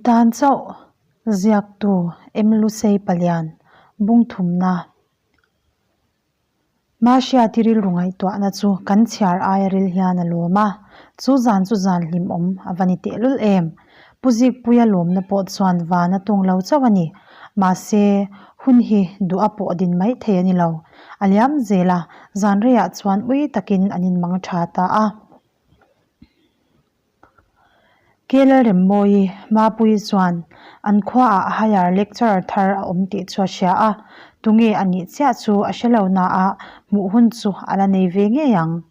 I tan chauh ziaktu M Lusei Palian bung thumna Mahriati rilru ngaihtuahna chu kan chhiar aia ril hian a lawm a, chu zan chu zan hlimawm a va ni tehlul em. Pu Zikpuia lawmna pawh chuan van a tawng lo chauh a ni. Mahse, hun hi duh a pawh din mai thei a ni lo. A liam zel a, zan reiah chuan ui takin an inmang tha ta a. Keler Remmawi Mapuii chuan an khuaah higher lecturer thar a awm tih chu a hria a, tunge a nih chiah chu a hre lo naah hmuh hun chu a la nei ve ngei ang.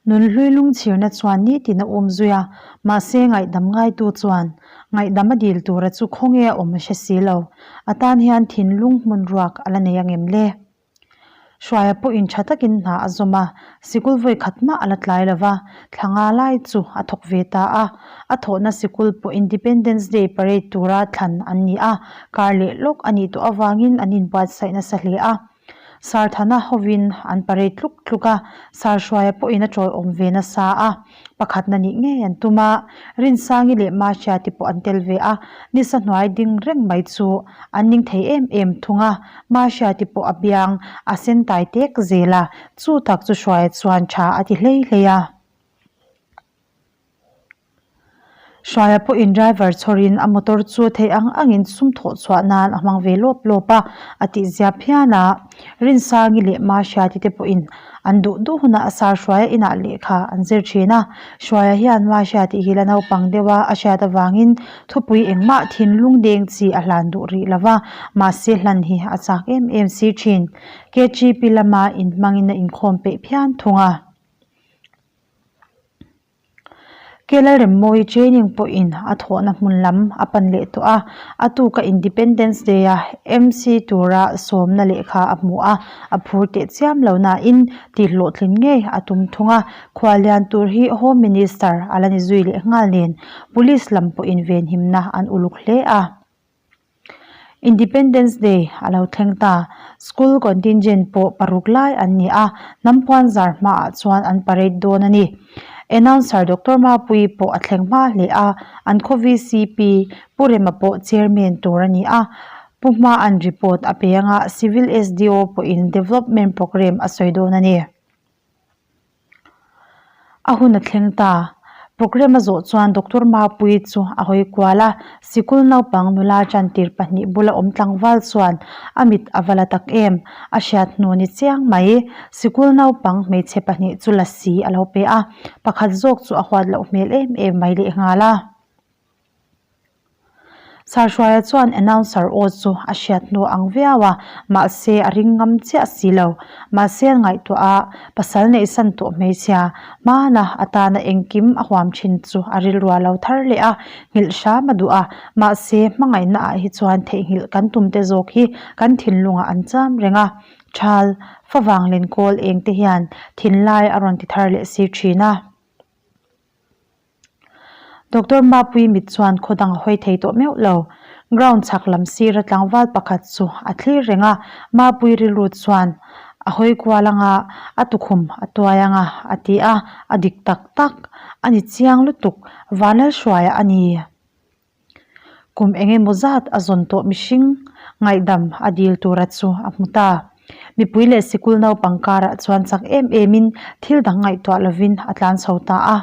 Nunhlui lungchhirna chuan nitin a um zui a, mahse ngaihdam ngaitu chuan ngaihdam a dil tura chu khawnge a awm a hre si lo. A tan hian thinlung hmun ruak a la nei angem le? Hruaia pawhin tha takin hna a zawm a, sikul vawi khat mah a la tlai lo va, thla nga lai chu a thawk ve ta a. A thawhna sikul pawh Independence Day parade tura thlan an ni a, kar leh lawk a nih tawh avangin an inbuatsaih nasa hle a. Sarthana hovin an parade tluk tluk a, Sarhruaia pawhin a tawlhawm ve nasa a. Pakhatna nih ngei an tum a, Rinsangi leh Mahriati pawh an tel ve a, nisa hnuai ding reng mai chu an ning thei em em thung a, Mahriati pawh a biang a sen tai tek zel a, chu tak chu Hruaia chuan tha a ti hlei hlei a. Hruaia pawhin driver chhawrin a motor chu theih ang angin sum thawh chhuah nan a hmang ve lawp lawp a, a tihzia phian a, Rinsangi leh Mahriati te pawhin An duh duh hunah a sar Hruaia inah lehkha an zir thin a. Hruaia hian Mahria tih hi la naupang deuh a a hriat avangin thupui engmah thinlung deng chi a hlan duh rih lo va, mahse hlan hi a chak em em si thin. KGP lama inhmangin a inkhawm peih phian thung a. Kelalremmawi training pawhin a thawhna hmun lam a pan leh tawh a, a tuka Independence Day a MC tura sawmna lehkha a hmu a, a phur teh chiam lo nain tih hlawhtlin ngei a tum thung a, khuallian tur hi Home Minister a la ni zui leh nghal nen Police lam pawhin venhimna an uluk hle a. Independence Day a lo thleng ta. School contingent pawh paruk lai an ni a, hnam puan zar hmaah chuan an parade dawn a ni. Announcer Doctor Mapuii pawh a thleng hma hle a, an khaw VCP Pu Rema pawh chairman tur a ni a. Pu Hmaa'n report a pe anga Civil SDO pawhin development programme a sawi dawn a ni. A hun a thleng ta. Programme a zawh chuan Doctor Mapuii chu a hawi kual a, sikul naupang nula chantir pahnih bula awm tlangval chuan a mit a va la tak em? A hriat hnu ni chiang mai. Sikul naupang hmeichhe pahnih chu lasi a lo pe a, pakhat zawk chu a huat loh hmel em em mai lehnghal a. Sarhruaia chuan announcer aw chu a hriat hnu ang viau a, mahse a ring ngam chiah si lo. Mahse a ngaihtuah a, pasal neihsan tawh hmeichhia hmana atana engkim a huam thin chu a rilru a lo thar leh a, nghilh hram a duh a, mahse hmangaihna ah hi chuan theihnghilh kan tum te zawk hi kan thinlungah an cham reng a, thal, favang lenkawl eng te hian thinlai a rawn ti thar leh si thin a. Doctor Mapuii mit chuan khaw dang a hawi thei tawh meuh lo. Ground chhak lam sira tlangval pakhat chu a thlir reng a, Mapuii rilru chuan a hawi kual anga a tukhum a tuai anga a ti a, a dik tak tak a ni chiang lutuk, Vanlalhruaia a ni. Kum eng emaw zat a zawn tawh mihring ngaihdam a dil tura chu a hmu ta. Mipui leh sikul naupang karah chuan chak em emin thil dang ngaihtuah lovin a tlan chho ta a.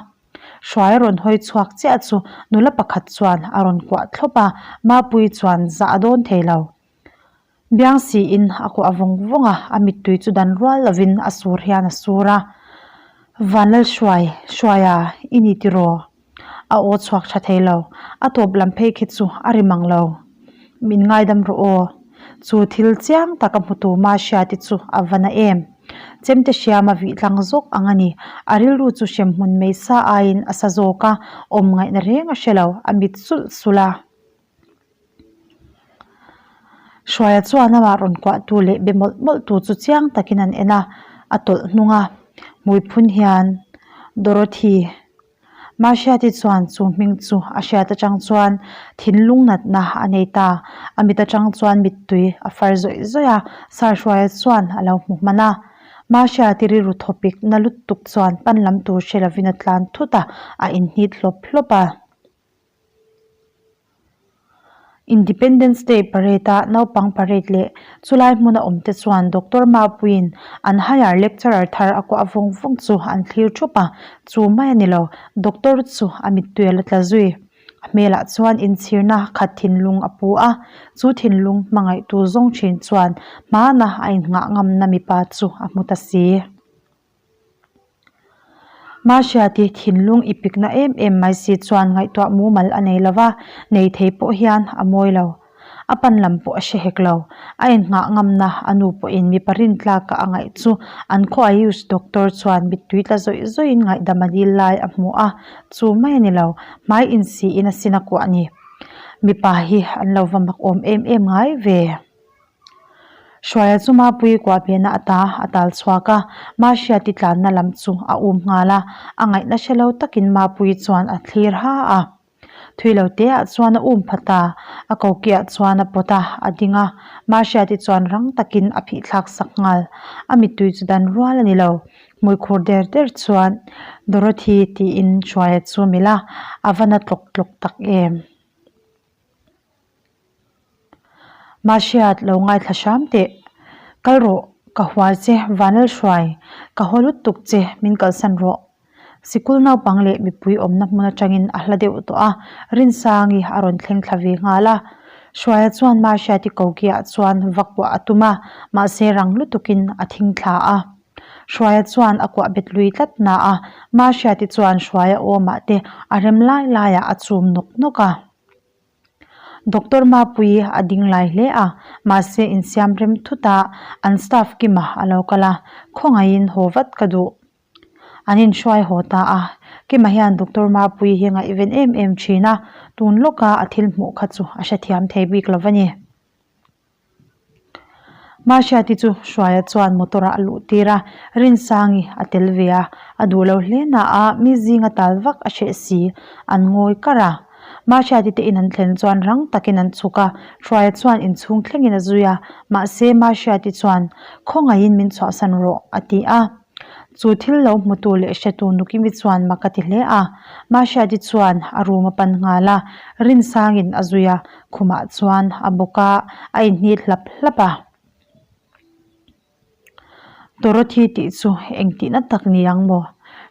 Hruai a rawn hawi chhuak chiah chu nula pakhat chuan a rawn kuah thlawp a, Mapuii chuan zah a dawn thei lo. Biang siin a kuah vawng vawng a, a mittui chu dan rual lovin a sur hian a sur a. Vanlalhruai, Hruaia i ni tiraw? A aw chhuak tha thei lo. A tawp lam phei khi chu a ri mang lo. Min ngaidam rawh aw. Chu thil chiang tak a hmutu Mahriati chu a va na em. Chemte hriam a vih tlang zawk ang a ni. A rilru chu hremhmun mei sa aiin a sa zawk a, awm ngaihna reng a hre lo, a mit sulh sulh a. Hruaia chuan amah rawn kuahtu leh be mawlh mawlh tu chu chiang takin an en a, a tawlh hnung a, hmui phun hian Dorothy Mahriati chuan chu hming chu a hriat atang chuan thinlung natna a nei ta, a mit atang chuan mittui a far zawih zawih a, Sarhruaia chuan a lo hmu hman a. Mahriati rilru thawpik na lutuk chuan pan lam tur hre lovin a tlan thut a, a inhnit hlawp hlawp a. Independence Day parade-a naupang parade leh chulai hmuna awmte chuan Doctor Mapuiin an higher lecturer thar a kuah vawng vawng chu an thlir thup a, chu mai a ni lo, Doctor chu a mittui a la tla zui. A hmelah chuan inchhirna khat thinlung a pu a, chu thinlung hmangaihtu zawng thin chuan hmana a innghah ngamna mipa chu a hmu ta si. Mahriati thinlung i pikna em em mai si chuan ngaihtuah mumal a nei lova, nei thei pawh hian a mawi lo. A pan lam pawh a hre hek lo. A innghah ngamna a nu pawhin mipa rintlaka a ngaih chu an khaw Ayush doctor chuan mittui tla zawih zawihin ngaihdam a dil lai a hmu a, chu mai a ni lo, hmai insiin a sin a kuah a ni. Mipa hi an lo va mak awm em em ngai ve. Hruaia chu Mapuii kuah behna ata a tal chhuak a, Mahriati tlanna lam chu a um nghal a, a ngaihna hre lo takin Mapuii chuan a thlir ha a. Thui lo teah chuan a um phat a, a kokiah chuan a pawt a, a ding a, Mahriati chuan rang takin a phih thlak sak nghal. A mittui chu dan rual a ni lo. Hmui khur der der chuan Dorothy tiin Hruaia chu milh a, a va na tlawk tlawk tak em. Mahriat lo ngaithla hram teh. Kal rawh, ka hual che, Vanlal hruai, ka haw lut tuk che, min kalsan rawh. Sikul naupang leh mipui awmna hmun atangin a hla deuh tawh a, Rinsangi a rawn thleng thla ve nghal a. Hruaia chuan Mahriati kokiah chuan va kuah a tum a, mahse rang lutukin a thing thla a. Hruaia chuan a kuah bet lui tlat na a, Mahriati chuan Hruaia awmah te a rem lai laiah a chum nawk nawk a. Doctor Mapuii a ding lai hle a, mahse insiam rem thut a, an staff Kima a lo kal a, khawngaihin haw vat ka duh. An inhruai haw ta a, Kima hian Doctor Mapuii hi ngaihven em em thin a, tun lawka a thil hmuh kha chu a hrethiam thei bik lo va ni. Mahriati chu Hruaia chuan motor ah a luh tir a, Rinsangi a tel ve a, a duh lo hle na a, mi zinga tal vak a hreh si, an ngawi kar a. Mahriati te in an thlen chuan rang takin an chhuk a, Hruaia chuan inchhung thlengin a zui a, mahse Mahriati chuan, Khawngaihin min chhuahsan rawh, a ti a. Chu thil lo hmutu leh hretu Nukimi chuan mak a ti hle a, Mahriati chuan a room a pan nghal a, Rinsangin a zui a, khumah chuan a bawk a, a inhnit hlap hlap a. Dorothy tih chu engtihna tak ni ang maw?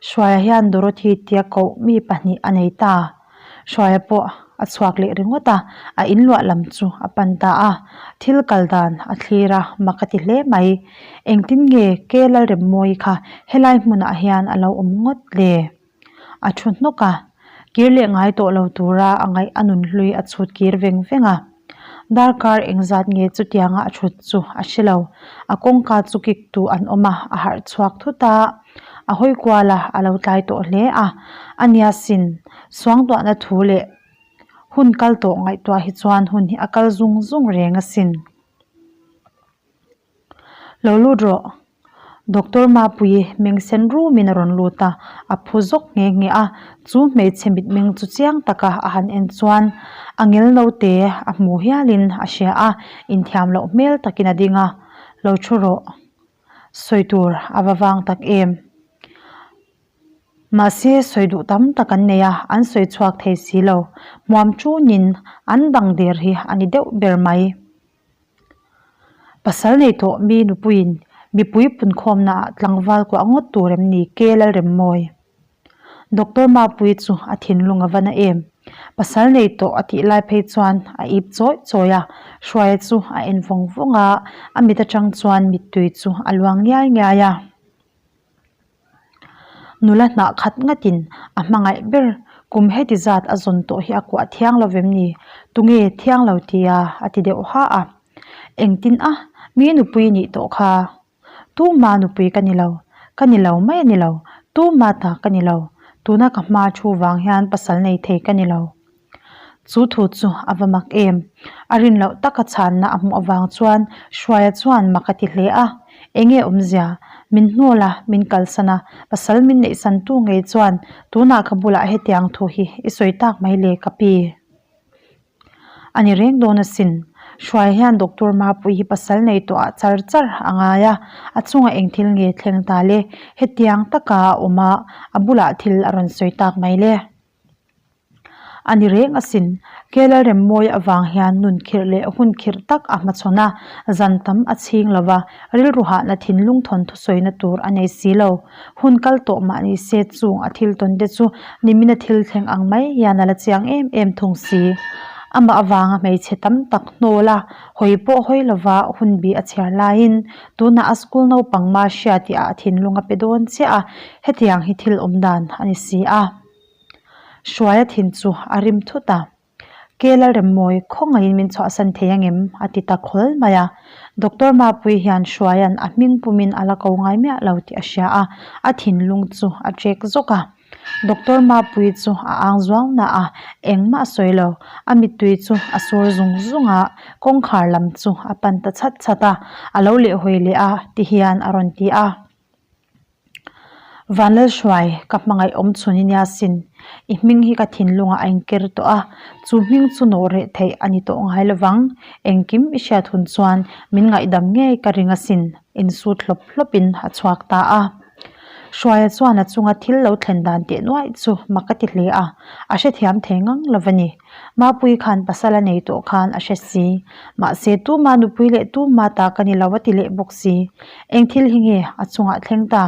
Hruaia hian Dorothy tia koh mi pahnih a nei ta. Hruaia pawh a chhuak leh ringawt a, a inluah lam chu a pan ta a. Thil kal dan a thlir a, mak a ti hle mai. Engtin nge ke Lalremmawi kha helai hmunah hian a lo awm ngawt le? A thu hnawk a, kir leh ngai tawh lo tura a ngaih a nunhlui a chhut kir veng veng a. Darkar engzat nge chutianga a thut chu a hre lo. A kawngka chu kik tu an awm a, a harh chhuak thut a, a hawi kual a, a lo tlai tawh hle a. A nia sin, suangtuahna thu leh hun kal tawh ngaihtuah hi chuan hun hi a kal zung zung reng asin. Lo lut rawh. Doctor Mapuii meng sen rumin a rawn lut a, a phu zawk nghe nghe a. Chu hmeichhe mitmeng chu chiang taka a han en chuan a ngel note a hmu hialin a hria a, inthiam loh hmel takin a ding a. Lo thu rawh. Sawi tur a va vang tak em. Mahse sawi duh tam tak an nei a, an sawi chhuak thei si lo. Hmuam chunin an dang der hi a ni deuh ber mai. Pasal nei tawh mi nupuiin mipui punkhawmna ah tlangval kuah ngawt tur em ni ke Lalremmawi? Doctor Mapuii chu a thinlung a va na em? Pasal nei tawh a tih lai phei chuan a ip chawi chawi a, Hruaia chu a en vawng vawng a, a mit atang chuan mittui chu a luang ngiai ngiai a. Nula hnah khat ngatin a hmangaih ber kum heti zat a zawn tawh hi a kuah thiang lo vem ni? Tunge thiang lo tia a ti deuh ha a. Engtin a, mi nupui nih tawh kha. Tuma nupui ka ni lo, ka ni lo mai a ni lo, tuma ta ka ni lo, tuna ka hma thu vang hian pasal nei thei ka ni lo. Chu thu chu a va mak em? A rin loh taka chhanna a hmuh avang chuan Hruaia chuan mak a ti hle a. Enge awmzia? Min hnawl a, min kalsan a, pasal min neihsan tu ngei chuan tunah ka bulah hetiang thu hi i sawi tak mai le ka pi. A ni reng dawn asin. Hruaia hian Doctor Mapuii hi pasal nei tawh ah char char a ngai a, a chungah eng thil nge thleng ta le? Hetiang taka a awm a, a bulah thil a rawn sawi tak mai le. A ni reng asin. Keler Remmawi avang hian nun khirh leh hun khirh tak a hmachhawn a, zan tam a chhing lo va, rilru hahna thinlung thawnthu sawina tur a nei si lo. Hun kal tawh mah ni se chung a thil tawn te chu nimina thil thleng ang mai hian a la chiang em em thung si. Amah avanga hmeichhe tam tak hnawl a, hawi pawh hawi lova hun bih a chhiar laiin tunah a school naupang ma hria tih ah a thinlung a pe dawn chiah a, hetiang hi thil awm dan a ni si a. Hruaia thin chu a rim thut a, Ke Lalremmawi khawngaihin min chhuahsan thei angem? a ti ta khawl mai a. Doctor Mapui hian Hruaia'n a hming pumin a la ko ngai miah lo tih a hria a, a thinlung chu a ṭek zawk a. Doctor Mapui chu a ang zuau na a, engmah a sawi lo. A mittui chu a sur zung zung a, kawngkhar lam chu a pan ta chhat chhat a, a lo lehhawi leh a ti hian a rawn ti a. Vanlalhruai, ka hmangaih awm chhun i nia sin. I hming hi ka thinlungah a inker tawh a, chu hming chu nawh reh theih a ni tawh ngai lovang. Engkim i hriat hun chuan min ngaihdam ngei ka ring asin, insut hlawp hlawpin a chhuak ta a. Hruaia chuan a chunga thil lo thlen dan teh nuaih chu mak a ti hle a, a hrethiam thei ngang lo a ni. Mapui khan pasal a nei tawh khan a hre si. Mahse tuma nupui leh tuma ta ka ni lo a ti leh bawk si. Eng thil hi nge a chungah thleng ta?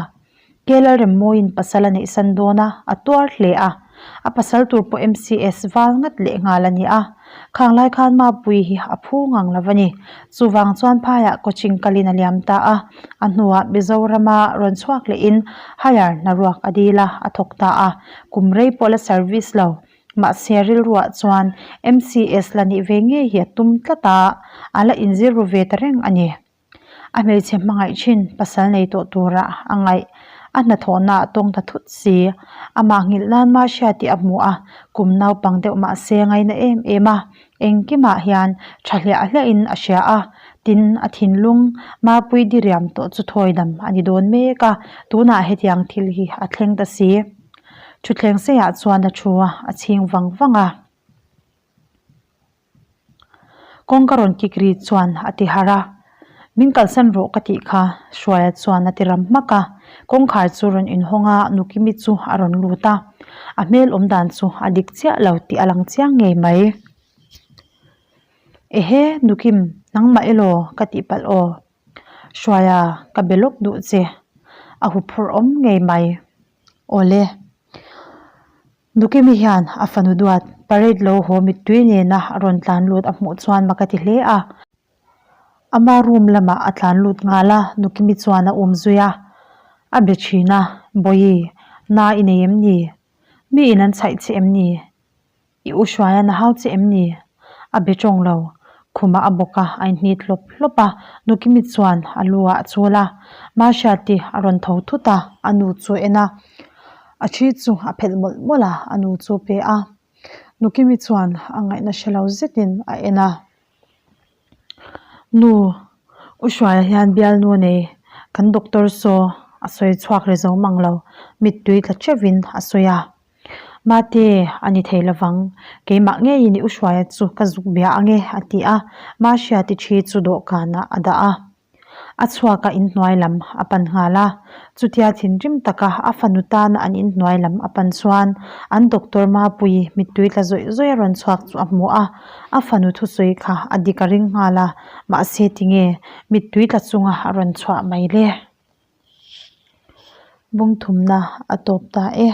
Kelalremmawiin pasal a neih san dawn a, a tuar hle a. A pasal tur pawh MCS val ngat leh nghal a ni a. Khang lai khan Mapui hi a phu ngang lo a ni. Chuvang chuan phaiah coaching kalin a liam ta a. A hnuah Mizorama rawn chhuak lehin higher hnaruak a dil a, a thawk ta a. Kum rei pawh la service lo. Mahse rilruah chuan MCS la nih ve ngei hi a tum tlat a, a la inzir ru ve ta reng a ni. A hmeichhe hmangaih thin pasal nei tawh tura a ngaih a hnathawhna ah tawng ta thut si. Amah nghilh nan mah hria tih a hmu a, kum naupang deuh mahse a ngaina em em a, engkimah hian tha hliah hliahin a hria a, tin a thinlung mapui diriam tawh chu thawi dam a ni dawn mek a, tunah hetiang thil hi a thleng ta si. Thutthleng seiah chuan a thu a, a chhing vang vang a. Kawngka rawn kik ri chuan a ti harh a, Min kalsan rawh ka tih kha Hruaia chuan a ti ram hmak a. Kawngkhar chu rawn inhawng a, Nukimi chu a rawn lut a. A hmel awm dan chu a dik chiah lo tih a lang chiang ngei mai. Ehe Nukim, nangmah elaw ka tih palh aw. Hruaia, ka be lawk duh che. A huphurh awm ngei mai. Awle. Nukimi hian a fanu duat parade lo haw mittui nena a rawn tlan lut a hmuh chuan mak a ti hle a. Ama room lamah a tlan lut nghal a, Nukimi chuan a um zui a. A be thin a, Bawihi, na i nei em ni? Mi in an chhaih che em ni? I u Hruaian a hau che em ni? A be tawng lo. Khumah a bawk a, a inhnit hlawp hlawp a. Nukimi chuan a lu ah a chul a. Mahriati a rawn tho thut a, a nu chu a en a. A thi chu a phelh mawlh mawlh a, a nu chu a pe a. Nukimi chuan a ngaihna hre lo zetin a en a. Nu, U Hruaia hian bialnu a nei, kan doctor saw a sawi chhuak ri zo mang lo, mittui tla theuhin a sawi a. Mate, a ni thei lovang, keimah ngeiin i U Hruaia chu ka zuk bia ange a ti a, Mahriati thi chu dawhkanah a dah a. A chhuak a inhnuai lam a pan nghal a, chutia thinrim taka a fanu tana an inhnuai lam a pan chuan an doctor Mapui mittui tla zawih zawih a rawn chhuak chu a hmu a, a fanu thusawi kha a dik a ring nghal a, mahse tinge mittui tla chunga a rawn chhuah mai le? Bungthumna a tawp ta e.